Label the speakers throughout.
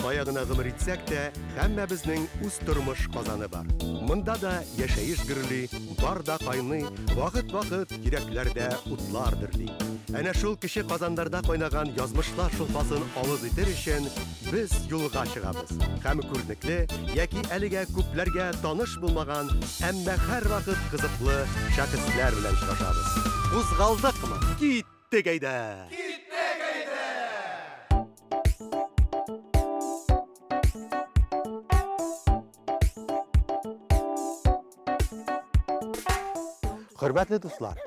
Speaker 1: Кая гына гомер итсәк тә, һәммәбезнең үз тормыш казаны бар. Монда да яшәеш гөрли, бар да кайный, вакыт-вакыт йөрәкләрдә утлар дөрли. Әнә шул кече казаннарда кайнаган язмышлар шулпасын авыз итер өчен без юлга чыгабыз. Һәм күренекле яки әлегә күпләргә таныш булмаган, әмма һәрвакыт кызыклы шәхесләр белән очрашабыз. Кузгалдыкмы? Киттек әйдә!
Speaker 2: Киттек әйдә!
Speaker 1: Хөрмәтле дуслар,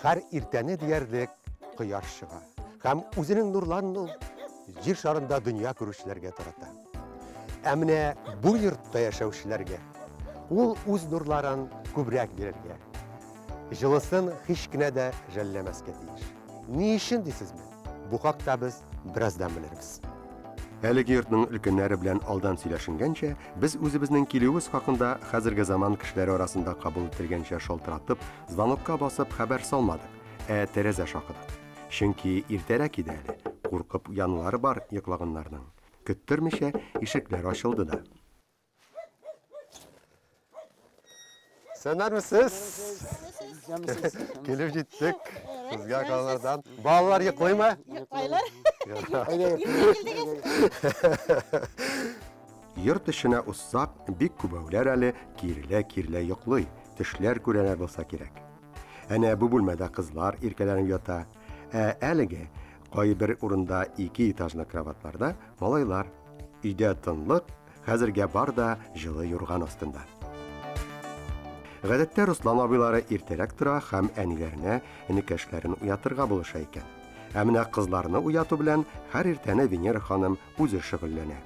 Speaker 1: һәр иртәне диярлек кояш чыга һәм үзенең нурларын ул җир шарында дөнья күрүчеләргә тарата. Ә менә бу йортта яшәүчеләргә ул үз нурларын күбрәк бирергә, җылысын һич кенә дә жәлләмәскә тиеш. Ни өчен дисезме? Бу хакта без бераздан белербез. Әлеге йортның өлкәннәре белән алдан сөйләшенгәнчә, без үзебезнең килүебез хакында хәзерге заман кешеләре арасында кабул ителгәнчә шалтыратып, звонокка басып хәбәр салмадык, ә тәрәзә шакыдык. Чөнки иртәрәк иде әле, куркып уянулары бар йоклаганнарның. Көттермичә, ишекләр ачылды да. Сәнәрмесез? Килеп җиттек. Сезгә калалардан. Балалар йоклыймы?
Speaker 3: Йоклыйлар.
Speaker 1: Йорт эченә узсак, бик күбәүләр әле кирелә-кирелә йоклый, төшләр күрәләр булса кирәк. Әнә бу бүлмәдә кызлар иркәләнеп ята. Ә әлеге кайбер урында ике этажлы кроватьларда малайлар. Өйдә тынлык, хәзергә бар да җылы юрган астында. Гадәттә Руслан абыйлары иртәрәк тора һәм әниләренә энекәшләрен уятырга булыша икән. Ә менә кызларны уяту белән һәр иртәне Венера ханым үзе шөгыльләнә.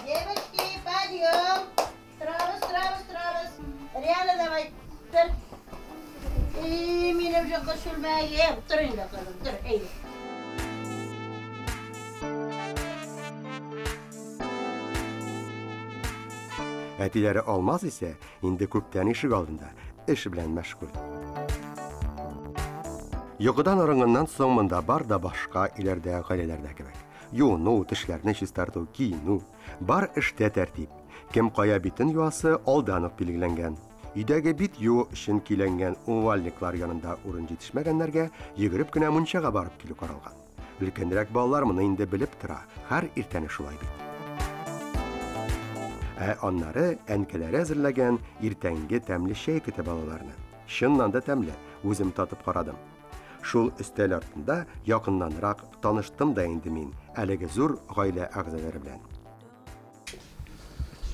Speaker 3: Девочки, подъем! Торабыз, торабыз, торабыз. Риана, давай, тор. И, минем җокы чүлмәгем. Тор инде, кызым, тор, әйдә.
Speaker 1: Әтиләре Алмаз исә инде күптән ишек алдында, эш белән мәшгуль. Йокыдан арынганнан соң монда бар да башка өйләрдә, гаиләләрдә кебек. Юыну, тешләрне чистарту, киенү. Бар эштә тәртип. Кем кая битен юасы алдан ук билгеләнгән. Өйдәге бит юу өчен көйләнгән умывальниклар янында урын җитешмәгәннәргә йөгереп кенә мунчага барып килү каралган. Өлкәнрәк балалар моны инде белеп тора, һәр иртәне шулай бит. Ә аннары әнкәләре әзерләгән иртәнге тәмле чәй көтә балаларны. Чыннан да тәмле, үзем татып карадым. Шул өстәл артында якыннанрак таныштым да инде мин әлеге зур гаилә әгъзалары белән.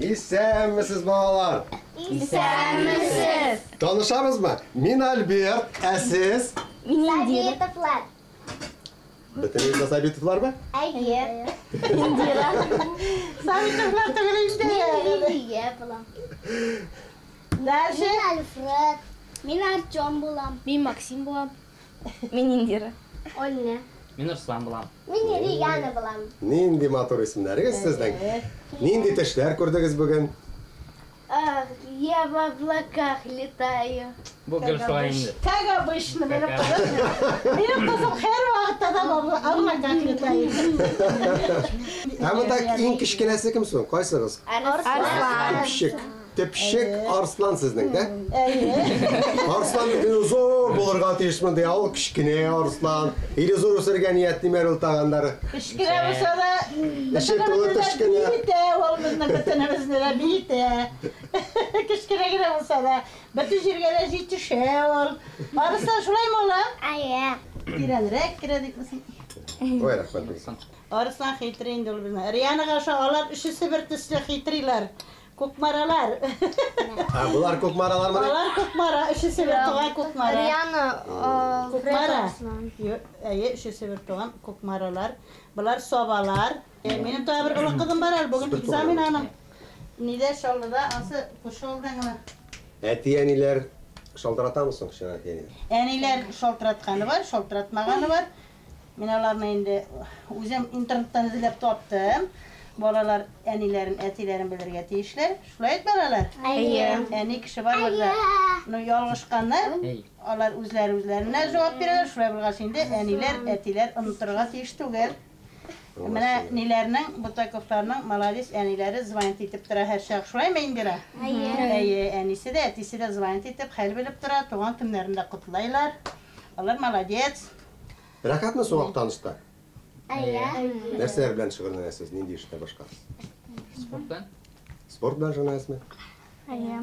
Speaker 1: Исәнмесез, балалар!
Speaker 4: Исәнмесез!
Speaker 1: Танышабызмы? Мин Альберт, ә сез?
Speaker 4: Мин Индира.
Speaker 5: Сабитовлар.
Speaker 1: Бөтенегез дә Сабитовлармы?
Speaker 5: Әйе.
Speaker 4: Индира.
Speaker 3: Сабитовлар түгел инде.
Speaker 5: Мин Лилия булам.
Speaker 3: Дальше.
Speaker 5: Мин Альфред. Мин Артем булам.
Speaker 4: Мин Максим булам. Мин Индира.
Speaker 5: Ольня.
Speaker 6: Мин Руслан булам.
Speaker 5: Мин Рияна булам.
Speaker 1: Нинди матур исемнәрегез сезнең? Нинди төшләр күрдегез бүген?
Speaker 5: Ах, я в облаках летаю.
Speaker 6: Бу гел шулай инде.
Speaker 3: Как обычно, минем кызым. Минем кызым һәр вакытта да в облаках летает.
Speaker 1: Ә монда иң кечкенәсе кем соң? Кайсыгыз?
Speaker 4: Арслан.
Speaker 1: Төпчек. Төпчек Арслан сезнең, дә?
Speaker 3: Әйе.
Speaker 1: Арслан бит зур булырга тиеш монда. Ул кечкенә Арслан. Или зур үсергә ниятлиме ул тагыннары?
Speaker 3: Кечкенә булса да,
Speaker 1: Эше тулы төшкенә.
Speaker 3: Биетә ул безнең бөтенебезне дә биетә. Кечкенә генә булса да, бөтен җиргә дә җитешә ул. Арыслан шулаймы улым?
Speaker 5: Әйе.
Speaker 3: Тирәнрәк керә дип мисың.
Speaker 1: Ой, рәхмәт.
Speaker 3: Арыслан хитрый инде ул безнең. Рианага ошо алар өчесе бер төсле хитрыйлар. Кукмаралар.
Speaker 1: Ә булар Кукмаралармы?
Speaker 3: Алар Кукмара, өчесе бер туган Кукмара.
Speaker 4: Риана,
Speaker 3: Кукмара. Әйе, өчесе бер туган Кукмаралар. Булар Сабалар. Минем тагы бер олы кызым бар әле, бүген экзамен аның. Нидә Чаллыда, ансы күрше авылдан гына.
Speaker 1: Әти-әниләр шалтыратамы соң чын әти-әниләр?
Speaker 3: Әниләр шалтыратканы бар, шалтыратмаганы бар. Мин аларны инде үзем интернеттан эзләп таптым. Балалар әниләрен, әтиләрен белергә тиешләр. Шулай бит, балалар?
Speaker 4: Әйе.
Speaker 3: Әни кеше бар монда. Ну, ялгышканнар, алар үзләре үзләренә җавап бирәләр. Шулай булгач инде әниләр, әтиләр онытырга тиеш түгел. Менә ниләрнең, Бутаковларның молодец әниләре звонить итеп тора һәрчак. Шулаймы, Индира?
Speaker 5: Әйе.
Speaker 3: Әйе, әнисе дә, әтисе дә звонить итеп, хәл белеп тора, туган көннәрен дә котлыйлар. Алар молодец.
Speaker 1: Рәхәтме соң Актанышта?
Speaker 5: Әйе.
Speaker 1: Нәрсәләр белән шөгыльләнәсез? Нинди эштә башкарасыз?
Speaker 6: Спорт белән.
Speaker 1: Спорт белән шөгыльләнәсезме?
Speaker 4: Әйе.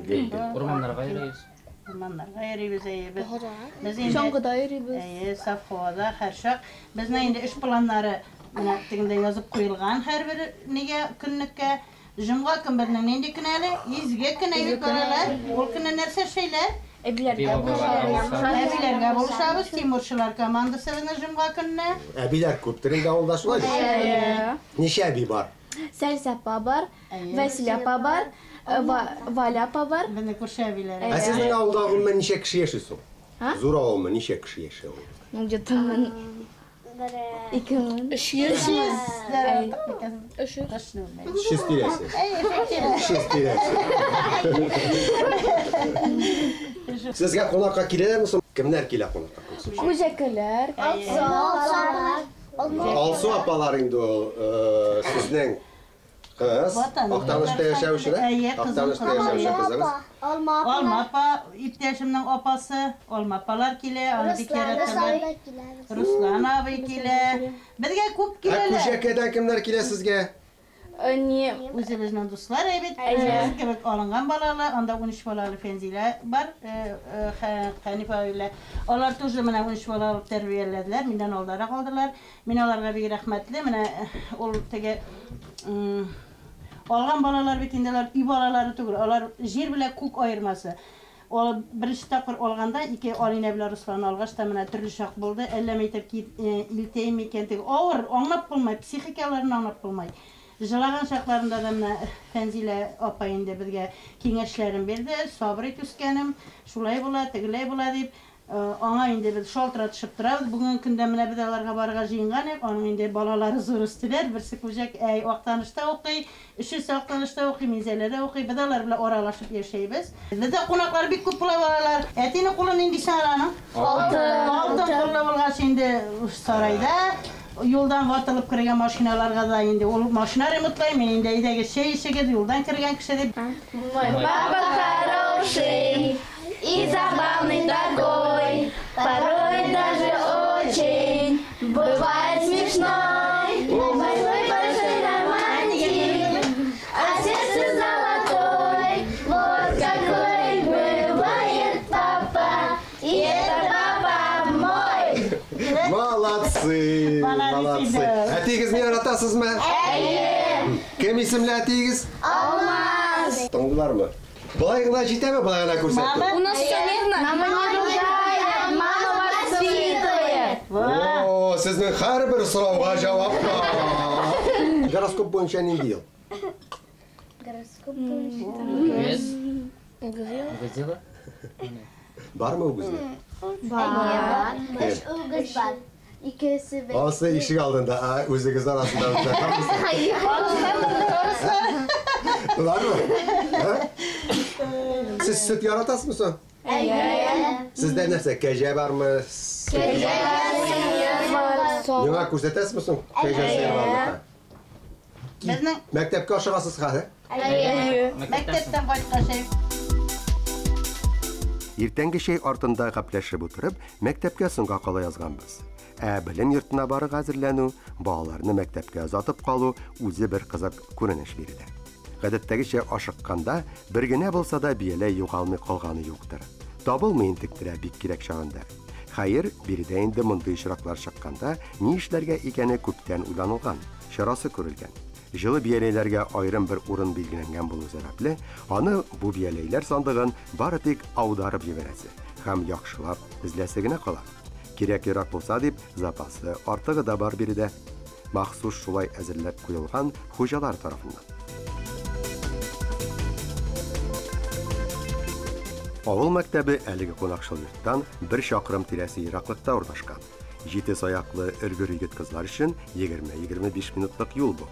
Speaker 1: Гел, гел.
Speaker 6: Урманнарга йөрибез.
Speaker 3: Урманнарга йөрибез, әйе. Без, без инде
Speaker 4: Чаңгыда йөрибез.
Speaker 3: Әйе, саф һавада һәрчак. Безнең инде эш планнары менә тегендә язып куелган һәрбер нигә көнлеккә. Җомга көн безнең нинди көн әле? Изге көн әйбәт балалар. Ул көнне нәрсә эшләйләр?
Speaker 4: Әбиләргә
Speaker 3: Әбиләргә булышабыз. Тимурчылар командасы безнең җомга көнне.
Speaker 1: Әбиләр күптер инде авылда шулай бит? Ничә әби бар?
Speaker 4: Сәлсә апа бар,
Speaker 3: Әйе.
Speaker 4: Вәсилә апа бар, Валя апа бар.
Speaker 3: Безнең күрше әбиләр.
Speaker 1: Ә сезнең авылда гомумән ничә кеше яши соң?
Speaker 4: А?
Speaker 1: Зур авылмы, ничә кеше яши авылда?
Speaker 4: Ну, где-то мең, 2000.
Speaker 3: 300.
Speaker 4: 300.
Speaker 3: Точно белмим.
Speaker 1: 300 тирәсе.
Speaker 3: Әйе,
Speaker 1: 300 тирәсе. Сезгә кунакка киләләрме соң? Кемнәр килә кунакка?
Speaker 4: Күҗәкеләр.
Speaker 1: Алсу апалар инде ул сезнең кыз.
Speaker 3: Ватан.
Speaker 1: Актанышта яшәүче дә?
Speaker 3: Әйе, кызым.
Speaker 1: Актанышта яшәүче кызыгыз.
Speaker 5: Алма
Speaker 3: Алма апа, иптәшемнең апасы, Алма апалар килә, аны бик яраталар. Руслан абый килә. Безгә күп
Speaker 1: Ә
Speaker 3: киләләр.
Speaker 1: Күҗәкәдән кемнәр килә сезгә?
Speaker 4: Не,
Speaker 3: Үзебезнең дуслар әйбәт, үзебез кебек алынган балалы, анда 13 балалы Фәнзилә бар, Хәниф абыйлар. Алар тоже менә 13 бала алып тәрбияләделәр, миннән алдарак алдылар. Мин аларга бик рәхмәтле. Менә ул теге алган балалар бит инде алар өй балалары түгел, алар җир белән күк аермасы. Ул беренче тапкыр алганда ике Алинә белән Руслан алгач та менә төрле чак булды. Әллә мәйтеп илтәйм микән теге авыр, аңлап булмый, психикаларын аңлап булмый. Жылаган чакларында да менә Фәнзилә апа инде безгә киңәшләрен бирде, сабыр ит үскәнем, шулай була, тегеләй була дип, аңа инде без шалтыратышып торабыз. Бүгенге көндә менә без аларга барырга җыенган идек, аның инде балалары зур үстеләр, берсе Күҗәк, әй, Актанышта укый, өчесе Актанышта укый, Минзәләдә укый. Без алар белән аралашып яшәйбез. Бездә кунаклар бик күп була балалар. Әтинең кулы нинди соң әле аның?
Speaker 4: Алтын.
Speaker 3: Алтын куллы булгач инде сарайда юлдан ватылып кергән машиналарга да инде ул машина ремонтлый, мин инде әйдәгез чәй эчегез, юлдан кергән кеше дип.
Speaker 4: Мой папа хороший и забавный такой, порой даже очень бывает смешной. Большой-большой романтик, а сердце золотой. Вот какой бывает папа, и это папа мой.
Speaker 1: Молодцы,
Speaker 3: Молодцы,
Speaker 1: молодцы.
Speaker 3: да.
Speaker 1: Әтиегезне яратасызмы?
Speaker 5: Әйе.
Speaker 1: Кем исемле әтиегез?
Speaker 5: Алмаз.
Speaker 1: Тыңдылармы? Болай гына җитәме, болай гына күрсәтү?
Speaker 3: Мама.
Speaker 4: У нас все мирно.
Speaker 5: Мама не ругает, мама воспитывает.
Speaker 1: О, сезнең һәрбер сорауга җавап бар. Гороскоп буенча нинди ел?
Speaker 5: Гороскоп
Speaker 6: Үгез. Үгез елы.
Speaker 1: Бармы үгезләр?
Speaker 5: Бар. Өч үгез бар. Икесе бер.
Speaker 1: Анысы ишек алдында, ә үзегез арасында үзләр Бармы? Ә? Сез сөт яратасызмы соң?
Speaker 5: Әйе.
Speaker 1: Сездә нәрсә, кәҗә бармы?
Speaker 5: Кәҗә бар.
Speaker 1: Миңа күрсәтәсезме соң? Кәҗә сыер барлыкка.
Speaker 3: Безнең
Speaker 1: Мәктәпкә ашыгасыз хәзер?
Speaker 5: Әйе.
Speaker 3: мәктәптән кайткач әй,
Speaker 1: Иртәнге чәй артында гәпләшеп утырып, мәктәпкә соңга кала язганбыз. Ә белем йортына барырга әзерләнү, балаларны мәктәпкә озатып калу үзе бер кызык күренеш биредә. Гадәттәгечә ашыкканда бер генә булса да бияләй югалмый калганы юктыр. Табылмый интектерә бик кирәк чагында. Хәер, биредә инде мондый очраклар чыкканда ни эшләргә икәне күптән уйланылган, чарасы күрелгән. Җылы бияләйләргә аерым бер урын билгеләнгән булу сәбәпле, аны бу бияләйләр сандыгын бары тик аударып җибәрәсе һәм яхшылап эзләсе генә кала. Кирәк ярак булса дип, запасы артыгы да бар биредә. Махсус шулай әзерләп куелган хуҗалар тарафыннан. Авыл мәктәбе әлеге кунакчыл йорттан бер чакрым тирәсе ераклыкта урнашкан. Җитез аяклы өлгер егет кызлар өчен 20-25 минутлык юл бу.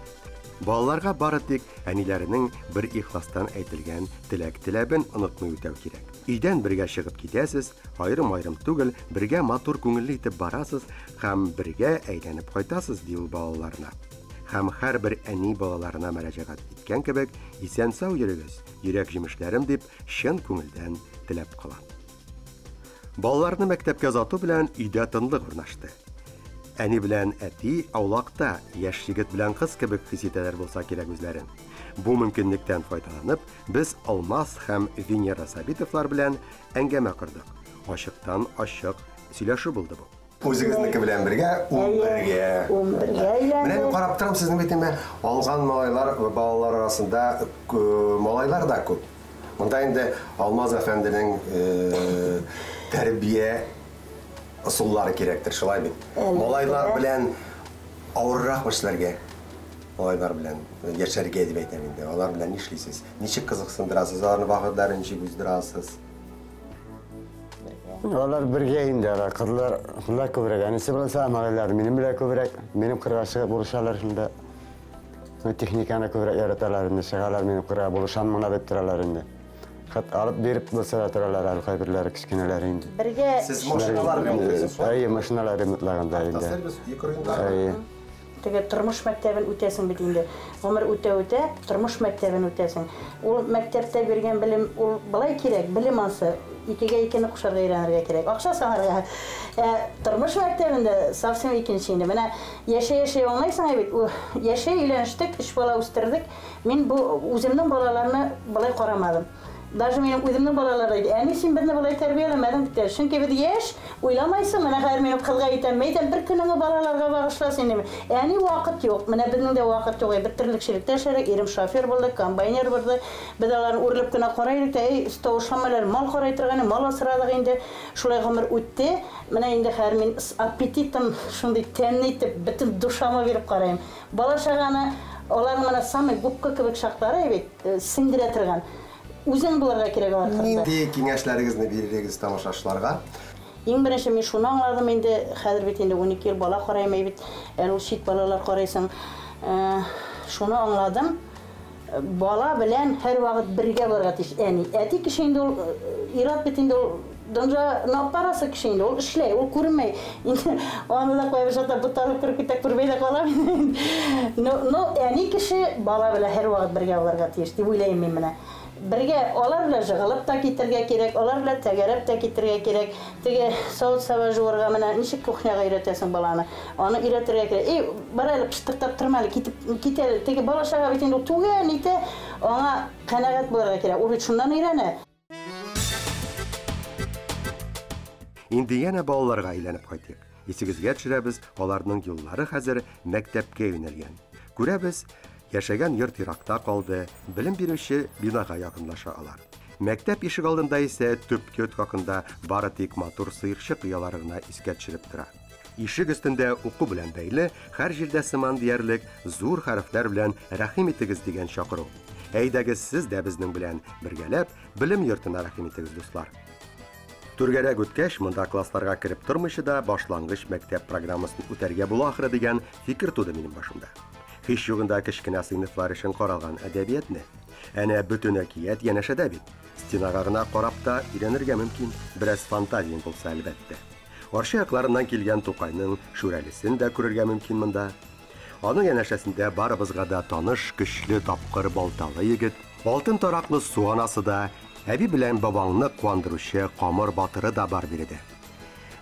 Speaker 1: Балаларга бары тик әниләренең бер ихластан әйтелгән теләк-теләбен онытмый үтәү кирәк. Өйдән бергә чыгып китәсез, аерым-аерым түгел, бергә матур күңелле итеп барасыз һәм бергә әйләнеп кайтасыз, ди ул балаларына. Һәм һәрбер әни балаларына мөрәҗәгать иткән кебек, исән-сау йөрегез, йөрәк җимешләрем дип чын күңелдән теләп кала. Балаларны мәктәпкә озату белән өйдә тынлык урнашты. Әни белән әти аулакта яшь егет белән кыз кебек хис итәләр булса кирәк үзләрен. Бу мөмкинлектән файдаланып, без Алмаз һәм Венера Сабитовлар белән әңгәмә кордык. Ачыктан ачык сөйләшү булды бу. Үзегезнеке белән бергә 11-гә.
Speaker 3: 11-гә әйләнде.
Speaker 1: Менә мин карап торам, сезнең бит инде алган малайлар, балалар арасында малайлар да күп. Монда инде Алмаз әфәнденең тәрбия ысуллары кирәктер, шулай бит? Малайлар белән авыррак эшләргә, малайлар белән яшәргә дип әйтәм инде. Алар белән нишлисез? Ничек кызыксындырасыз? Аларны вакытларын ничек уздырасыз?
Speaker 7: Алар бергә инде, алар кызлар, кызлар күбрәк. Әнисе булса, малайлар минем белән күбрәк. Минем кырга чыгып булышалар шунда. Техниканы күбрәк яраталар инде, чыгалар минем кырга булышам моңа дип торалар инде. Хат алып биреп булса да торалар әле кайберләре кечкенәләре инде.
Speaker 3: Бергә
Speaker 1: Сез машиналар ремонтлыйсыз?
Speaker 7: Әйе, машиналар ремонтлаганда инде.
Speaker 1: Автосервис ике
Speaker 7: Әйе.
Speaker 3: Теге тормыш мәктәбен үтәсең бит инде. Гомер үтә-үтә тормыш мәктәбен үтәсең. Ул мәктәптә биргән белем, ул былай кирәк, белем алсы, икегә икене кушарга өйрәнергә кирәк. Акча санарга. Тормыш мәктәбендә совсем икенче инде. Менә яшәй-яшәй аңлайсың бит. Яшәй өйләнештек, өч бала үстердек. Мин бу үземнең балаларны былай карамадым. Даже минем үземнең балалар әйтә, әни син безне болай тәрбияләмәдең бит. Чөнки без яшь, уйламайсың, менә хәзер минем кызга әйтәм, әйтәм, бер көнеңне балаларга багышла син. Әни вакыт юк, менә безнең дә вакыт юк. Бер терлекчелектә эшләдек, ирем шофер булды, комбайнер булды. Без аларны үрелеп кенә карай идек тә, эй, тавышламайлар, мал карай торган, мал асрадык инде. Шулай гомер үтте. Менә инде хәзер мин с аппетитом шундый тәмле итеп, бөтен душамы биреп карыйм. Бала чаганы, аларның менә самый губка кебек чаклары бит, сеңдерә торган. Үзең булырга кирәк алар хакында.
Speaker 1: Нинди киңәшләрегезне бирегез тамашачыларга?
Speaker 3: Иң беренче мин шуны аңладым инде, хәзер бит инде 12 ел бала карыйм бит, әле ул чит балалар карыйсың. Шуны аңладым. Бала белән һәрвакыт бергә булырга тиеш әни. Әти кеше инде ул, ир-ат бит инде ул донжа напарасы кеше инде, ул эшләй, ул күренмәй. Инде аны да куя башлата, буталып кереп китә, күрмәй дә кала. Но әни кеше бала белән һәрвакыт бергә булырга тиеш дип уйлыйм мин менә. Бергә алар белән жыгылып та китергә кирәк, алар белән тәгәрәп тә китергә кирәк. Теге савыт-саба жуырга менә ничек кухняга өйрәтәсең баланы? Аны өйрәтергә кирәк. Эй, бар әле пыштыртап торма әле, китеп кит әле. Теге бала чага бит инде ул түгә, нитә, аңа канәгать булырга кирәк. Ул бит шуннан өйрәнә.
Speaker 1: Инде янә балаларга әйләнеп кайтыйк. Исегезгә төшерәбез, аларның юллары хәзер мәктәпкә юнәлгән. Күрәбез, яшәгән йорт еракта калды, белем бирүче бинага якынлаша алар. Мәктәп ишек алдында исә төп йорт хакында бары тик матур сыерчык оялары гына искә төшереп тора. Ишек өстендә уку белән бәйле һәр җирдә сыман диярлек зур хәрефләр белән рәхим итегез дигән чакыру. Әйдәгез сез дә безнең белән бергәләп белем йортына рәхим итегез, дуслар. Түргәрәк үткәч, монда классларга кереп тормыйча да башлангыч мәктәп программасын үтәргә була ахыры дигән фикер туды минем башымда. Һич югында кечкенә сыйныфлар өчен каралган әдәбиятны. Әнә бөтен әкият янәшәдә бит. Стенага гына карап та өйрәнергә мөмкин, бераз фантазияң булса әлбәттә. Арча якларыннан килгән Тукайның Шүрәлесен дә күрергә мөмкин монда. Аның янәшәсендә барыбызга да таныш көчле тапкыр балталы егет, алтын тараклы су анасы да, әби белән бабаңны куандыручы камыр батыры да бар биредә.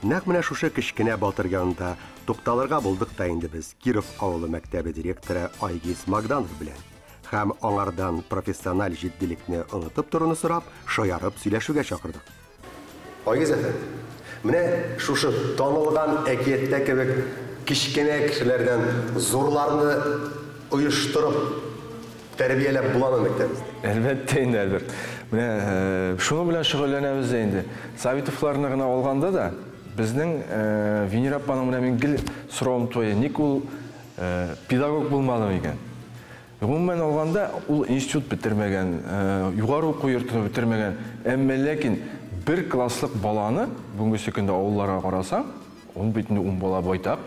Speaker 1: Нәкъ менә шушы кечкенә батыр янында тукталырга булдык та инде без Киров авылы мәктәбе директоры Айгиз Магданов белән. Һәм аңардан профессиональ җитдилекне онытып торуны сорап, шаярып сөйләшүгә чакырдык. Айгиз әфәнде, менә шушы танылган әкияттә кебек кечкенә кешеләрдән зурларны оештырып тәрбияләп буламы мәктәбебездә?
Speaker 8: Әлбәттә инде, Альберт. Менә шуның белән шөгыльләнәбез дә инде. Сабитовларны гына алганда да безнең Венера апаның менә мин гел соравым туа, ник ул педагог булмады икән? Гомумән алганда ул институт бетермәгән, югары уку йортын бетермәгән, әмма ләкин бер класслык баланы бүгенге көндә авылларга карасаң, ун бит инде 10 бала байтак.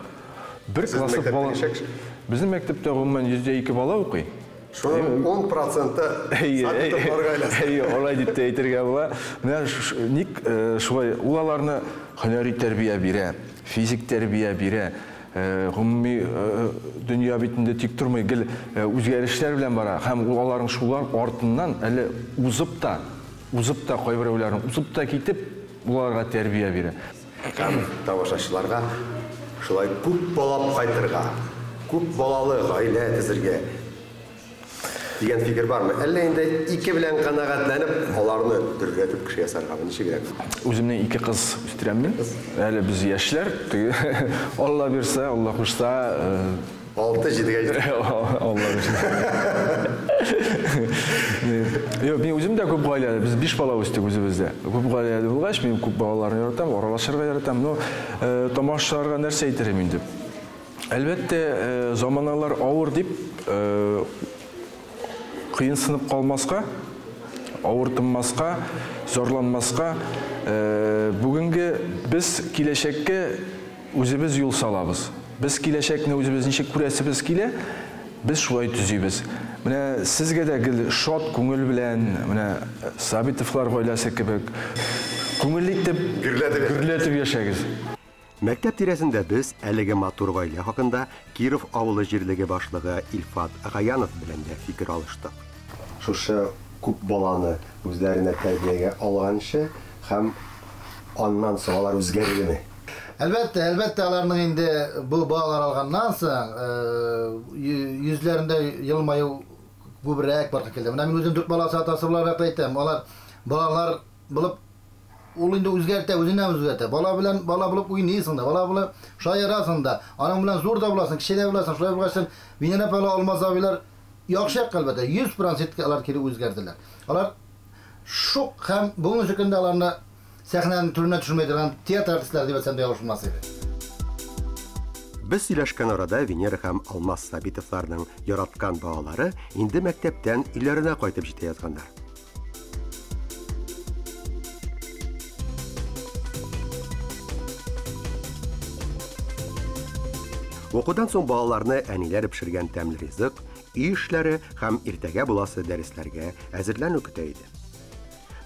Speaker 8: Бер
Speaker 1: Сезнең
Speaker 8: класслык
Speaker 1: мәктәптә
Speaker 8: бала
Speaker 1: ничә кеше?
Speaker 8: Безнең мәктәптә гомумән 102 бала укый.
Speaker 1: Шуның 10 проценты Сабитовлар гаиләсе.
Speaker 8: Әйе, алай дип тә әйтергә була. Менә ник шулай ул аларны һөнәри тәрбия бирә, физик тәрбия бирә. Гомуми дөнья бит инде тик тормый, гел үзгәрешләр белән бара һәм ул аларның шулар артыннан әле узып та, узып та кайберәүләрнең узып та китеп, ул аларга тәрбия бирә.
Speaker 1: Һәм тамашачыларга шулай күп балап кайтырга, күп балалы гаилә төзергә дигән фикер бармы? Әллә инде ике белән канәгатьләнеп, аларны дөрләтеп кеше ясаргамы? Ничегрәк?
Speaker 8: Үземнең ике кыз үстерәм мин. Әле без яшьләр, теге Алла бирсә, Алла кушса,
Speaker 1: 6-7-гә җитә.
Speaker 8: Алла бирсә. Юк, мин үзем дә күп гаиләле, без 5 бала үстек үзебездә. Күп гаиләле булгач, мин күп балаларны яратам, аралашырга яратам. Но тамашачыларга нәрсә әйтер идем инде? Әлбәттә, заманалар авыр дип, кыенсынып калмаска, авыртынмаска, зарланмаска. Бүгенге без киләчәккә үзебез юл салабыз. Без киләчәкне үзебез ничек күрәсебез килә, без шулай төзибез. Менә сезгә дә гел шат күңел белән, менә Сабитовлар гаиләсе кебек күңелле итеп, гөрләтеп яшәгез.
Speaker 1: Мәктәп тирәсендә без әлеге матур гаилә хакында Киров авылы җирлеге башлыгы Илфат Гаянов белән дә фикер алыштык. Шушы күп баланы үзләренә тәрбиягә алганчы һәм аннан соң алар үзгәрдеме?
Speaker 9: Әлбәттә, әлбәттә, аларның инде бу балалар алганнан соң йөзләрендә елмаю күбрәк барлыкка килде. Менә мин үзем 4 баласы атасы буларак та әйтәм, алар балалар булып ул инде үзгәртә, үзеннән үзгәртә. Бала белән бала булып уйныйсың да, бала булып шаярасың да, аның белән зур да буласың, кече дә буласың. Шулай булгач, Венера апа, Алмаз абыйлар яхшы якка әлбәттә, 100% алар кире үзгәрделәр. Алар шук һәм бүгенге көндә аларны сәхнәнең түренә төшермәй торган театр артистлары дип әйтсәм дә ялгышмас иде.
Speaker 1: Без сөйләшкән арада Венера һәм Алмаз Сабитовларның яраткан балалары инде мәктәптән өйләренә кайтып җитә язганнар. Укудан соң балаларны әниләре пешергән тәмле ризык, өй эшләре һәм иртәгә буласы дәресләргә әзерләнү көтә иде.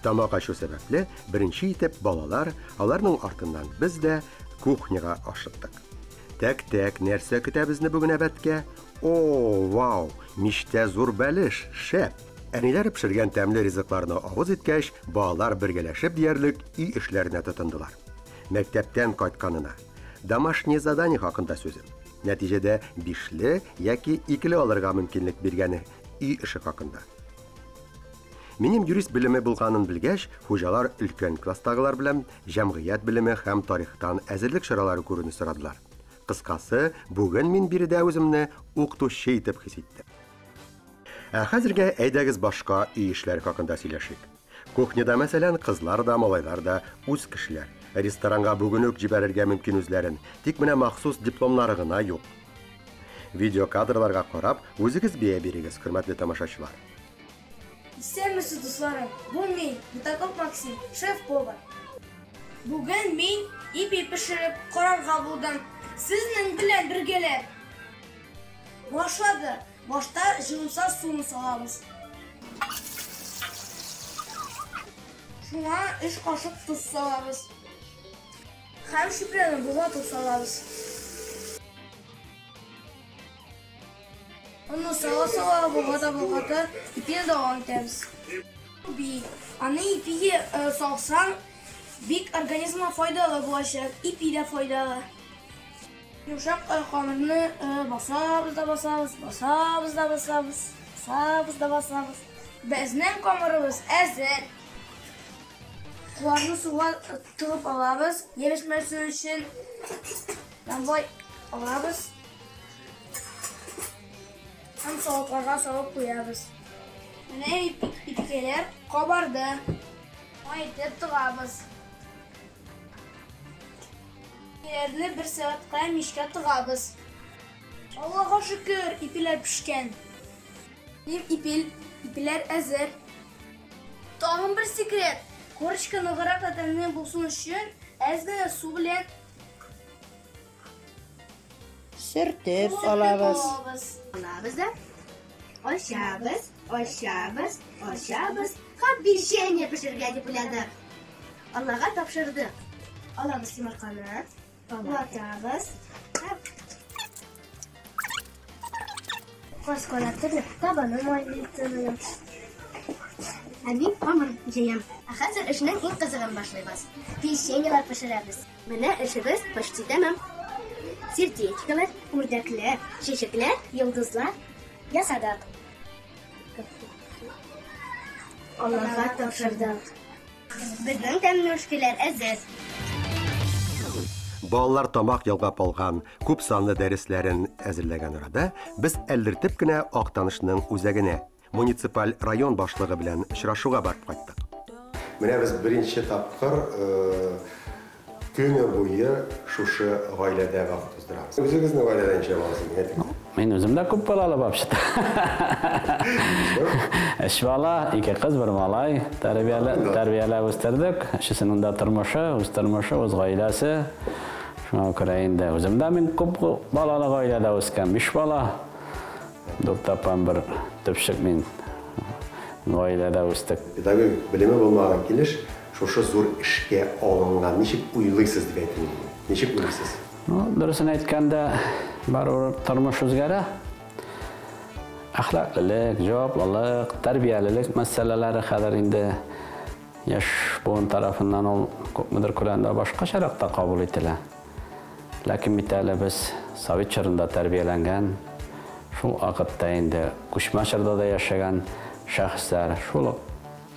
Speaker 1: Тамак ачу сәбәпле, беренче итеп балалар, аларның артыннан без дә кухняга ашыктык. Тәк-тәк, нәрсә көтә безне бүген әбәткә? О, вау, мичтә зур бәлеш, шәп! Әниләре пешергән тәмле ризыкларны авыз иткәч, балалар бергәләшеп диярлек өй эшләренә тотындылар. Мәктәптән кайтканына. Домашнее задание хакында сүзем. Нәтиҗәдә 5-ле яки 2-ле алырга мөмкинлек биргәне өй эше хакында. Минем юрист белеме булганын белгәч, хуҗалар өлкән класстагылар белән җәмгыять белеме һәм тарихтан әзерлек чаралары күрүне сорадылар. Кыскасы, бүген мин биредә үземне укытучы итеп хис иттем. Ә хәзергә әйдәгез башка өй эшләре хакында сөйләшик. Кухняда, мәсәлән, кызлар да, малайлар да үз кешеләр. Ресторанга бүген үк җибәрергә мөмкин үзләрен, тик менә махсус дипломнары гына юк. Видеокадрларга карап, үзегез бәя бирегез, хөрмәтле тамашачылар.
Speaker 10: Исәнмесез, дусларым. Бу мин, Бутаков Максим, шеф-повар. Бүген мин ипи пешереп карарга булдым. Сезнең белән бергәләп. Башлады. Башта җылымса суны салабыз. Шуңа 3 кашык тоз салабыз. Һәм чүпрәне болгатып салабыз. Оны сала-сала, болгата-болгата ипине дәвам итәбез. Би, аны ипигә салсаң, бик организмга файдалы булачак. Ипи дә файдалы. Йомшак камырны басабыз да басабыз, басабыз да басабыз, басабыз да басабыз. Безнең камырыбыз әзер. Кулларны суга тыгып алабыз, ябышмасын өчен. Давай алабыз. Һәм савытларга салып куябыз. Менә ипикәләр кабарды. Май итеп тыгабыз. Ипиләрне бер сәгатькә мичкә тыгабыз. Аллага шөкер, ипиләр пешкән. Минем ипиләр әзер. Тагын бер секрет. Корочка ныграк та тәмле булсын өчен, әз генә су белән
Speaker 3: Сөртеп алабыз.
Speaker 5: Алабыз да ачабыз, ачабыз, ачабыз. Һәм печенье пешерергә дип уйладык. Аллага тапшырдык. Алабыз йомырканы, ватабыз. Каз канаты табаны майлыйбыз. Ә мин камыр җыям. Ә хәзер эшнең иң кызыгын башлыйбыз. Печеньелар пешерәбез. Менә эшебез почти тәмам. Сердечкалар, үрдәкләр, чәчәкләр, йолдызлар ясадык. Аллага тапшырдык. Безнең тәмнүшкәләр әзер.
Speaker 1: Балалар тамак ялгап алган күп санлы дәресләрен әзерләгән арада, без әлдертеп кенә Актанышның үзәгенә, муниципаль район башлыгы белән очрашуга барып кайттык. Менә без беренче тапкыр көне буе шушы гаиләдә вакыт уздырабыз. Үзегезнең гаиләдә ничә баласыз?
Speaker 11: Мин үзем дә күп балалы вообще-то. Өч бала, ике кыз, бер малай тәрбияләп үстердек. Өчесенең дә тормышы, үз тормышы, үз гаиләсе. Шуңа күрә инде үзем дә мин күп балалы гаиләдә үскән, 5 бала. Дүрт апам, бер төпчек мин гаиләдә үстек.
Speaker 1: Педагогик белеме булмаган килеш шушы зур эшкә алынган. Ничек уйлыйсыз дип әйтим инде? Ничек уйлыйсыз?
Speaker 11: Ну, дөресен әйткәндә, барыбер тормыш үзгәрә. Әхлаклылык, җаваплылык, тәрбиялелек мәсьәләләре хәзер инде яшь буын тарафыннан ул күпмедер күләмдә башкачарак та кабул ителә. Ләкин бит әле без совет чорында тәрбияләнгән, шул вакытта инде күчмә чорда да яшәгән шәхесләр, шул ук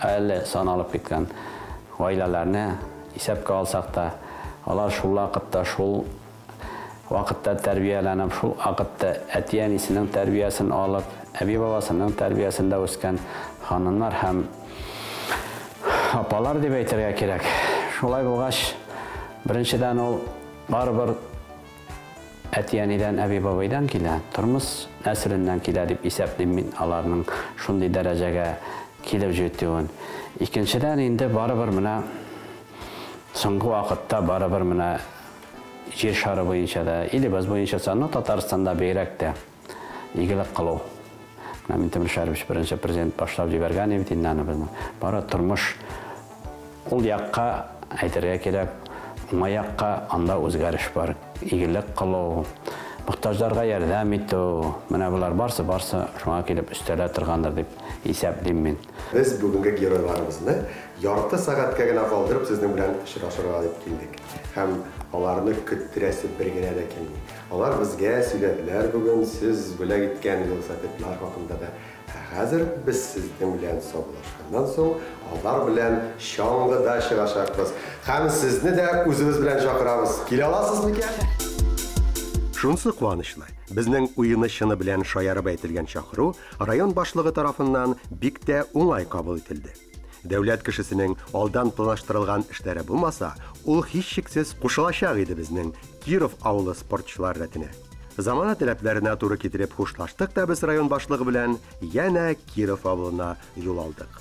Speaker 11: әле саналып киткән гаиләләрне исәпкә алсак та, алар шул вакытта, шул вакытта тәрбияләнеп, шул вакытта әти-әнисенең тәрбиясен алып, әби-бабасының тәрбиясендә үскән ханымнар һәм апалар дип әйтергә кирәк. Шулай булгач, беренчедән ул барыбер әти-әнидән, әби-бабайдан килә, тормыш нәселеннән килә дип исәплим мин аларның шундый дәрәҗәгә килеп җитүен. Икенчедән инде барыбер менә соңгы вакытта барыбер менә җир шары буенча да, илебез буенча да, но Татарстанда бигрәк тә игелек кылу. Менә Минтимер Шәрипович беренче президент башлап җибәргән бит инде аны безнең. Бары тормыш ул якка әйтергә кирәк, уңай якка анда үзгәреш бар. Игелек кылу, мохтаҗларга ярдәм итү, менә болар барсы-барсы шуңа килеп өстәлә торгандыр дип исәплим мин.
Speaker 1: Без бүгенге геройларыбызны ярты сәгатькә генә калдырып сезнең белән очрашырга дип килдек. Һәм аларны көттерәсе бер генә дә килми. Алар безгә сөйләделәр бүген сез бүләк иткән велосипедлар хакында да. Ә хәзер без сезнең белән саубуллашканнан соң алар белән чаңгыда чыгачакбыз. Һәм сезне дә үзебез белән чакырабыз. Килә аласыз микән? Шунсы куанычлы, безнең уены чыны белән шаярып әйтелгән чакыру район башлыгы тарафыннан бик тә уңай кабул ителде. Дәүләт кешесенең алдан планлаштырылган эшләре булмаса, ул һичшиксез кушылачак иде безнең Киров авылы спортчылар рәтенә. Замана таләпләренә туры китереп хушлаштык та без район башлыгы белән янә Киров авылына юл алдык.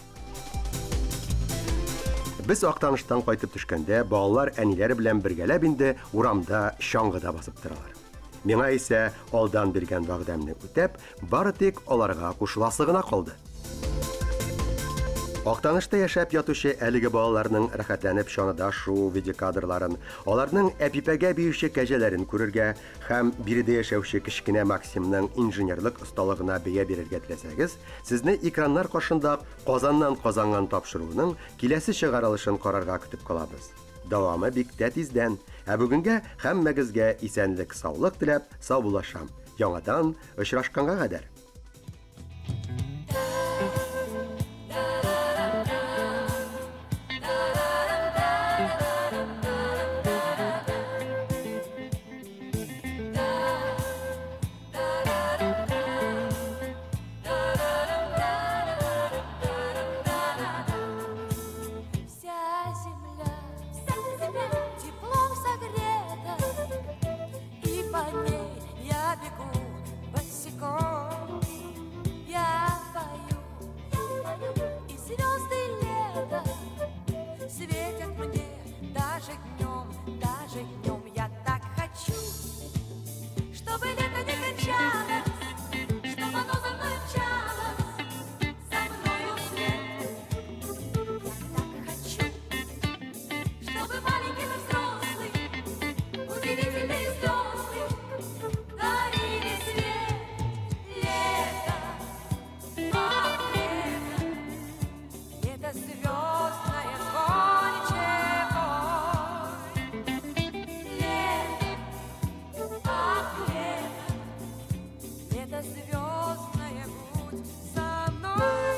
Speaker 1: Без Актаныштан кайтып төшкәндә балалар әниләре белән бергәләп инде урамда чаңгыда басып торалар. Миңа исә алдан биргән вәгъдәмне үтәп, бары тик аларга кушыласы гына калды. Актанышта яшәп ятучы әлеге балаларның рәхәтләнеп чанада шуу видеокадрларын, аларның әпипәгә биюче кәҗәләрен күрергә һәм биредә яшәүче кечкенә Максимның инженерлык осталыгына бәя бирергә теләсәгез, сезне экраннар каршында Казаннан Казанган тапшыруының киләсе чыгарылышын карарга көтеп калабыз. Дәвамы бик тә тиздән. Ә бүгенгә һәммәгезгә исәнлек, саулык теләп саубуллашам. Яңадан очрашканга кадәр.
Speaker 12: Даже днем, я так хочу, чтобы звездное, звонче пой. Лето, ах, лето, лето звездное, будь со мной.